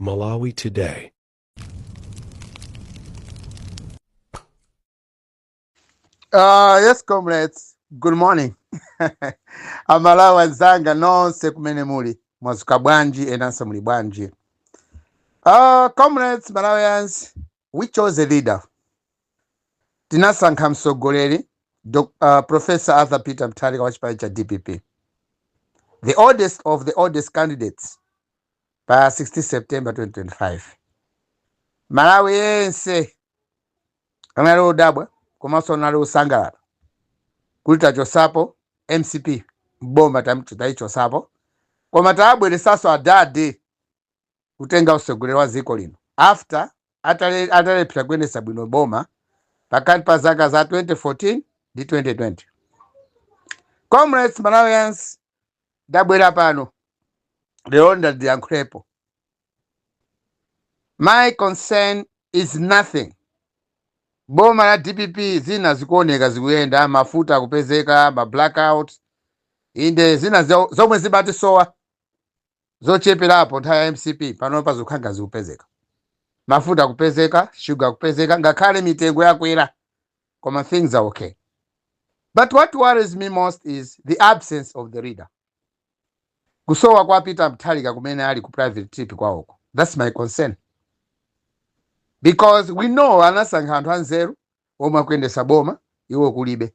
Malawi Today. Yes, comrades. Good morning. Amalawi anzanga nonse kumene muli, mwazuka bwanji? Enanso muli bwanji? Comrades, Malawians, we chose a leader. Tinasankha mtsogoleri Professor Arthur Peter Mutharika wa chipani cha DPP. The oldest of the oldest candidates pa 16 September 2025. Malawi yense anali odabwa komanso anali osangalala kuti tachosapo MCP mboma, tayichosapo, koma tabweresanso adade kutenga utsogoleri wa dziko lino after atalephera kuyendetsa bwino boma pakati pa zaka za 2014 ndi 2020. Comrades, Malawians, ndabwera pano lero ndiyankhulepo. My concern is nothing. Boma la DPP zina zikuoneka zikuyenda, mafuta akupezeka, ma blackout inde, zina zomwe zimatisowa zocheperapo nthawi ya MCP, panopa zikukhanga zikupezeka. Mafuta akupezeka, sugar akupezeka, ngakhale mitengo yakwera, koma things are okay. But what worries me most is the absence of the leader, kusowa kwa Peter Mutharika kumene ali ku private trip kwawoko. That's my concern, because we know anasankha anthu anzeru omwe akuyendesa boma, iwo kulibe.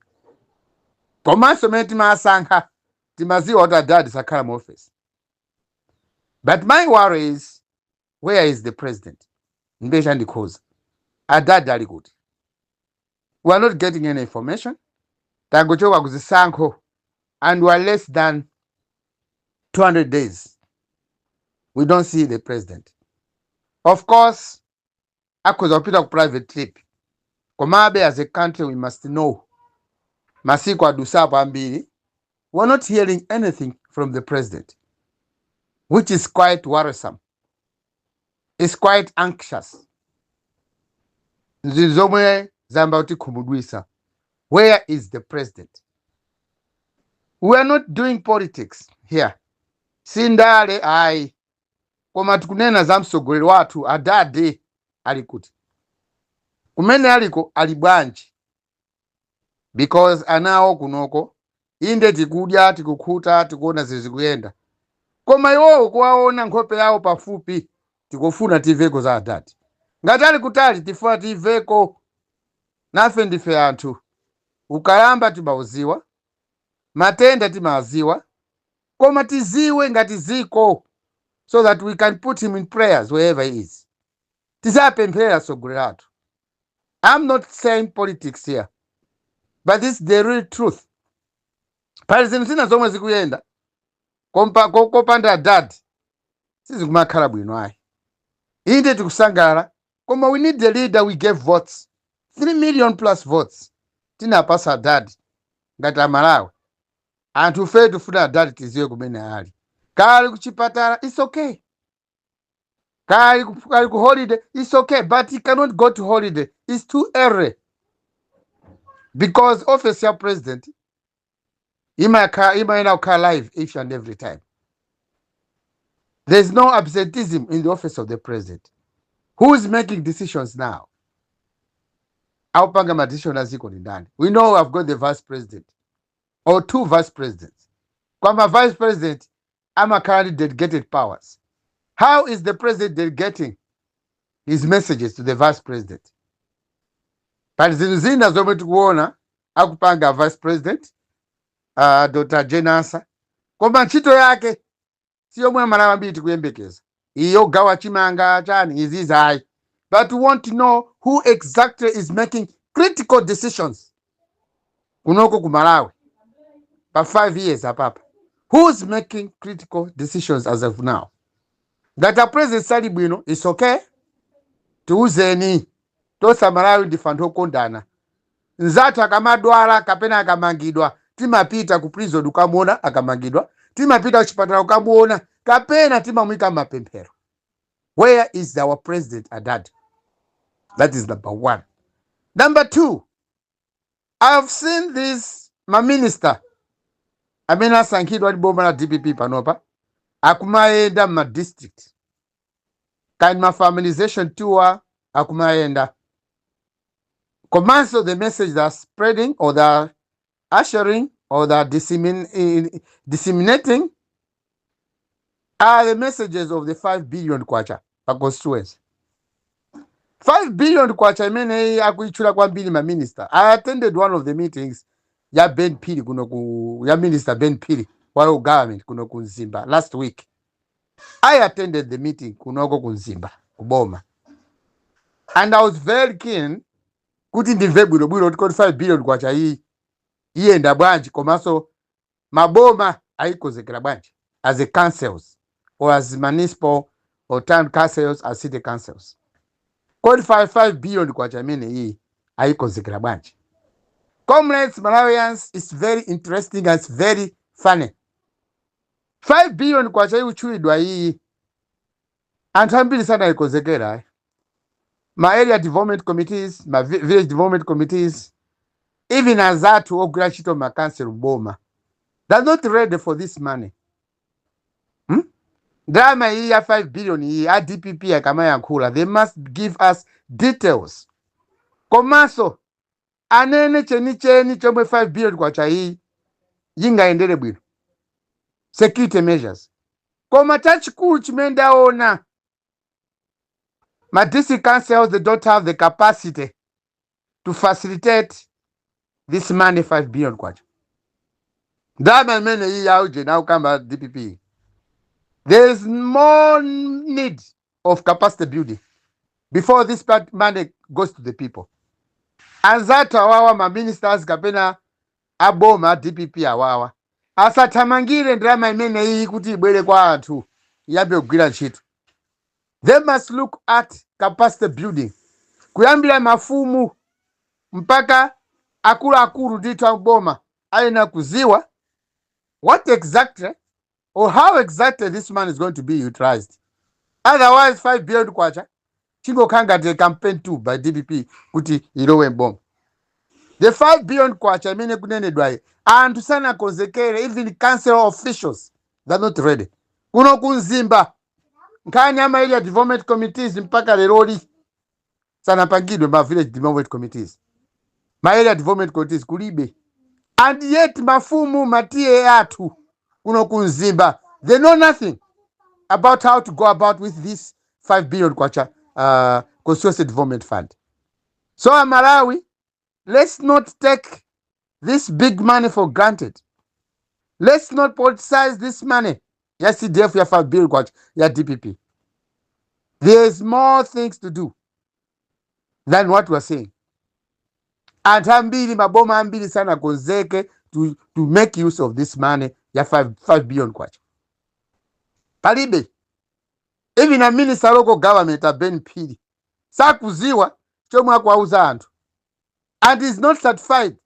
Komanso mene timasankha timaziwa kuti adadi sakhala mu office. But my worry is, where is the president? Ndiye chandikhuza, adadi ali kuti? We are not getting any information. Tangochoka kuzisankho and we are less than 200 days. We don't see the president. Of course akhoza kupita ku private trip, komabe as a country we must know. Masiku adusapo ambiri, we are not hearing anything from the president, which is quite worrisome. It's quite anxious. Zinthu zomwe zayamba kutikhumudwisa. Where is the president? We are not doing politics here, sindale ayi, koma tikunena za mtsogoleri wathu. Adade ali kuti? Kumene aliko ali bwanji? Because anawo kunoko, inde tikudya, tikukhuta, tikuona zizikuyenda, koma iwowo kuwaona nkhope yawo pafupi, tikufuna timveko za adadi. Ngati ali kutali, tifuna timveko. Nafe ndife anthu, ukalamba timauziwa, matenda timaziwa, koma tiziwe ngati ziko so that we can put him in prayers wherever he is. Tizapemphera atsogoleri athu. I'm not saying politics here, but this is the real truth. Pali zinthu zina zomwe zikuyenda kopanda adadi sizikumakhala bwino ayi. Inde tikusangalala, koma we need the leader. We gave votes, 3 million plus votes tinapasa adadi ngati Amalawi. Anthu fe tifuna adadi, tiziwe kumene ali. Kali kuchipatala, it's okay. Kali ku holiday, it's okay, but he cannot go to holiday, it's too early, because office ya president imayena kukhala live each and every time. There's no absenteeism in the office of the president. Who is making decisions now? Akupanga ma decision aziko ni ndani? We know I've got the vice president or two vice presidents. Kwama vice president amakhala ndi delegated powers. How is the president delegating his messages to the vice president? Pali zinthu zina zomwe tikuona akupanga vice president, Dr Jane Ansah, koma ntchito yake si yomwe Amalawi ambiri tikuyembekeza, iyo gawa chimanga chani izizi ayi. But we want to know who exactly is making critical decisions kunoko ku Malawi pa 5 years apapa. Who's making critical decisions as of now? Ngati a president sali bwino, it's okay, tiuzeni tonse. Amalawi ndife anthu okondana. Nzathu akamadwala kapena akamangidwa, timapita ku prison kukamuona. Akamangidwa, timapita kuchipatala kukamuona kapena timamuyika mapemphero. Where is our president, adad? That is number one. Number two, I've seen this maminister amene asankhidwa ndi boma la DPP panopa akumayenda mma district. Kani ma familiarization tour akumayenda, komanso the message they're spreading or they're ushering or they're disseminating are the messages of the 5 billion kwacha pa constituency. 5 billion kwacha imeneyi akuitchula kwambiri ma minister. I attended one of the meetings ya Ben Phiri kuno ku, ya Minister Ben Phiri wa local government kuno ku Mzimba last week. I attended the meeting kunoko ku Mzimba kuboma and I was very keen kuti ndimve bwinobwino kuti kodi 5 billion kwacha iyi iyenda bwanji, komanso maboma ayikonzekera bwanji as a councils or as municipal or town councils, as city councils. Kodi 5 billion kwacha imene iyi ayikonzekera bwanji? Comrades, Malawians, it's very interesting and it's very funny. 5 billion kwacha ikutchulidwa iyi, anthu ambiri sanayikonzekera, eh. Ma area development committees, ma village development committees, even azathu ogwira ntchito ma council boma, they're not ready for this money, Ndalama iyi ya 5 billion iyi, a DPP akamayankhula, they must give us details, komanso anene chenicheni chomwe 5 billion kwacha iyi yingayendere bwino, security measures. Koma chachikulu chimene ndaona, ma district councils, they don't have the capacity to facilitate this money, 5 billion kwacha. Ndalama imene iyi yauje naukamba DPP, there is more need of capacity building before this part money goes to the people. Anzathu awawa, ma ministers kapena aboma a DPP awawa, asathamangire ndalama imene iyi kuti ibwere kwa anthu, iyambe kugwira ntchito. They must look at capacity building kuyambira mafumu mpaka akuluakulu ndithu aboma ayenera kuziwa what exactly or how exactly this money is going to be utilized. Otherwise 5 billion kwacha chingokhala ngati campaign tool by DPP kuti ilowe mboma. The 5 billion kwacha imene kunenedwayi, anthu sanakonzekere. Even council officials, they're not ready. Kuno kumzimba, nkhani ama area development committees mpaka leroli sanapangidwe. Ma village development committees, ma area development committees kulibe, and yet mafumu, ma T/A athu kuno kumzimba, they know nothing about how to go about with this 5 billion kwacha constituency development fund. So Malawi, let's not take this big money for granted. Let's not politicize this money ya CDF ya 5 billion kwacha ya DPP. There's more things to do than what we're saying. Anthu ambiri, maboma ambiri sanakonzeke to make use of this money ya 5 billion kwacha. Palibe. Even a minister local government, a Ben Phiri, sakuziwa chomwe akuwauza anthu and is not satisfied.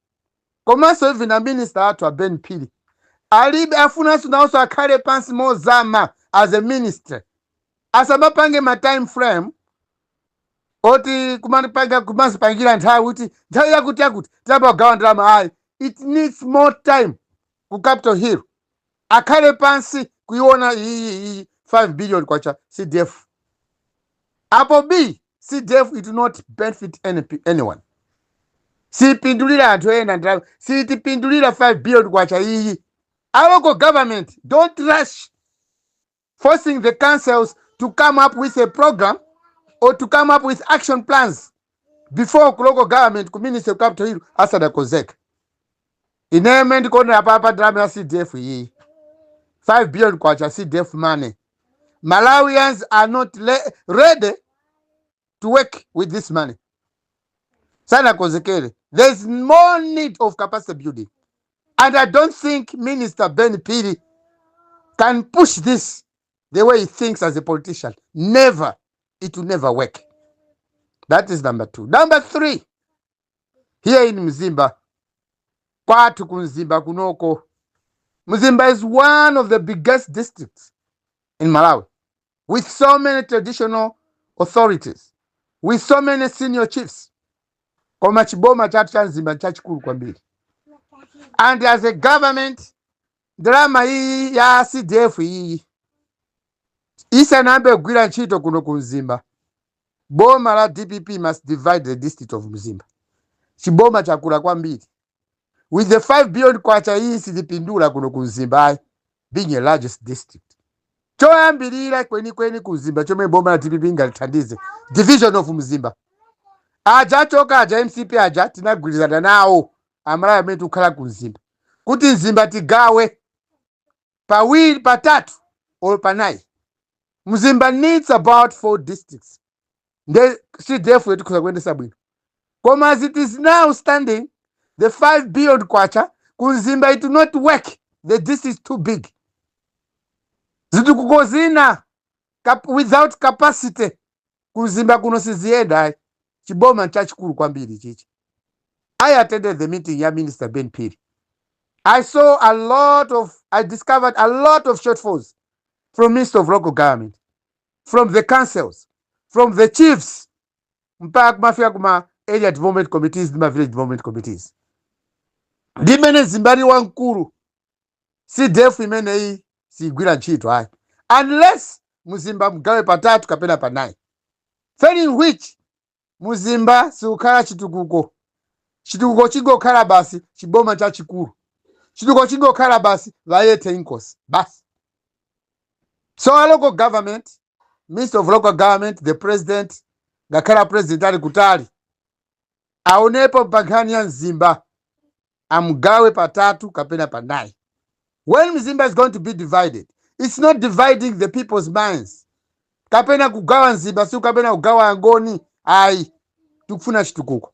Komanso even a minister athu a Ben Phiri alibe, afunanso nawonso akhale pansi mozama as a minister, asamapange ma time frame oti kumapanga, kumazipangira nthawi kuti nthawi yakuti yakuti tiyamba kugawa ndalama. Ayi, it needs more time ku Capitol Hill, akhale pansi kuiona iyi iyi 5 billion kwacha CDF. Apo b CDF, it will not benefit anyone. Sipindulira anthu ena ndalama, sitipindulira 5 billion kwacha iyi. Our local government, don't rush forcing the councils to come up with a program or to come up with action plans before ku local government, ku ministry of Capital Hill asadakonzeka. Ineme ndikuonera papa, ndalama ya CDF iyi, 5 billion kwacha CDF money, Malawians are not ready to work with this money. Sanakonzekere. There is more need of capacity building and I don't think Minister Ben Phiri can push this the way he thinks as a politician. Never. It will never work. That is number two. Number three, here in Mzimba, kwathu kumzimba kunoko, Mzimba is one of the biggest districts in Malawi, with so many traditional authorities, with so many senior chiefs. Koma chiboma chathu cha Mzimba chachikulu kwambiri, and as a government, ndalama iyi ya CDF iyi Isanayambe kugwira ntchito kuno ku Mzimba, boma la DPP must divide the district of Mzimba. Chiboma chakula kwambiri. With the 5 billion kwacha iyi sizipindula kuno ku Mzimba ayi, being a largest district. Choyambirira kwenikweni ku Mzimba chomwe boma la DPP ingalithandize, division of Mzimba. Aja achoka aja, MCP aja, tinagwirizana nawo Amalawi amene tikukhala ku Mzimba kuti Mzimba tigawe pawiri, patatu or panayi. Mzimba needs about four districts, nde CDF yetikhoza kuyendesa bwino. Koma as it is now standing, the 5 billion kwacha ku Mzimba, it will not work. The district is too big. Zitukuko zina without capacity ku Mzimba kuno siziyenda ayi. Chiboma nchachikulu kwambiri chichi. I attended the meeting ya Minister Ben Phiri. I discovered a lot of shortfalls from Minister of Local Government, from the councils, from the chiefs, mpaka kumafika kuma area development committees ndi ma village development committees. Ndimene Mzimba ali wamkulu, CDF imeneyi sigwira ntchito ayi, unless Mzimba mgawe patatu kapena panayi, failing which Mzimba sikukhala chitukuko. Chitukuko chingokhala basi chiboma chachikulu, chitukuko chingokhala basi vayethe inkosi basi. So a local government, Minister of Local Government, the President, ngakhala President ali kutali, aonepo pa nkhani ya Mzimba, amgawe patatu kapena panayi. When Mzimba is going to be divided, it's not dividing the people's minds kapena kugawa Mzimba, si kapena kugawa Angoni ayi. Tikufuna chitukuko.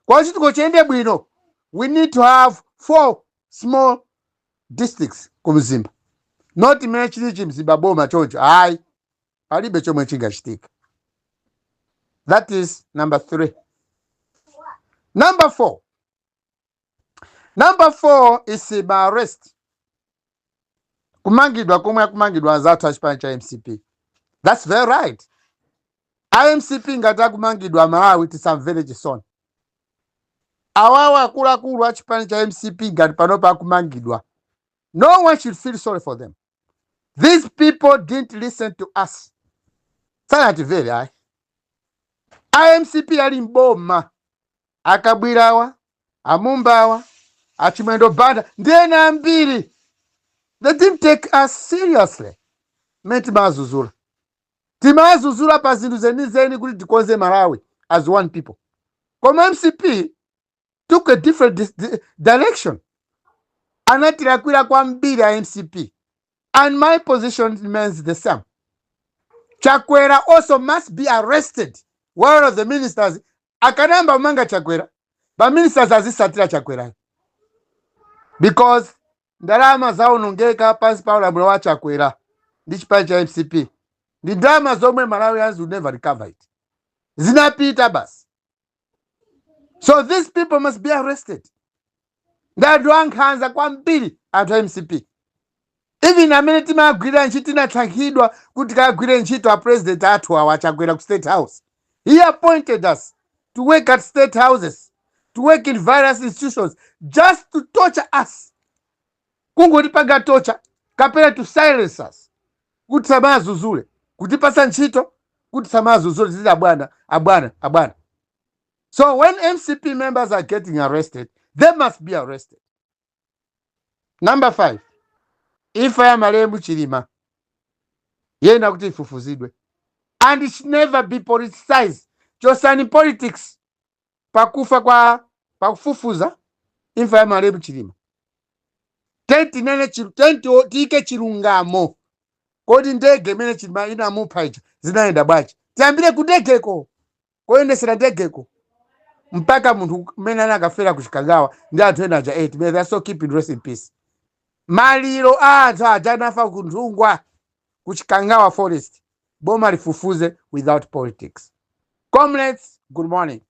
Kwa chitukuko chiyende bwino, we need to have four small districts ku Mzimba, not imene chili chimzimba boma choncho ayi, palibe chomwe chingachitika. That is number three. Number four, number four is ma arrest, kumangidwa komwe akumangidwa anzathu a chipani cha MCP. That's very right. IMCP ngati akumangidwa, Malawi tisamvere chisoni. Awawa akuluakulu a chipani cha MCP ngati panopa akumangidwa, no one should feel sorry for them. These people didn't listen to us, sanatimvere ayi. IMCP ali mboma, akabwirawa, amumbawa, achimwendo Banda ndi ena ambiri, they didn't take us seriously mmene timazuzula. Timazuzula pa zinthu zenizeni kuti tikonze Malawi as one people, koma MCP took a different direction. Anatilakwira kwambiri a MCP, and my position remains the same. Chakwera also must be arrested. One of the ministers akanamba kumanga Chakwera, ba ministers azisatira Chakwerayo, because ndalama zaonongeka pansi pa ulamuliro wa Chakwera ndi chipani cha MCP ndi ndalama zomwe Malawians will never recover it. Zinapita basi. So these people must be arrested. Ndi anthu ankhanza kwambiri anthu a MCP. Even amene timagwirira ntchito, tinasankhidwa kuti tikagwire ntchito a President athu awa Achakwera ku State House. He appointed us to work at state houses, to work in various institutions, just to torture us, kungotipanga torture kapena to silence us kuti samazuzule, kutipasa ntchito kuti samazuzule, tiziti abwana, abwana, abwana. So when MCP members are getting arrested, they must be arrested. Number five, imfa ya malemu Chilima yena kuti ifufuzidwe and it should never be politicized. Chosani politics pakufa kwa pakufufuza imfa ya malemu Chilima. Tentinene, tenti tiyike chilungamo. Kodi ndege imene Chilima inamupha ija zinayenda bwanji? Tiyambire ku ndegeko, koyendesera ndegeko, mpaka munthu mmene anakafera ku Chikangawa ndi anthu ena aja 8. May they so keep in rest in peace. Maliro a anthu aja anafa ku Nthungwa, ku Chikangawa forest, boma lifufuze without politics. Comrades, good morning.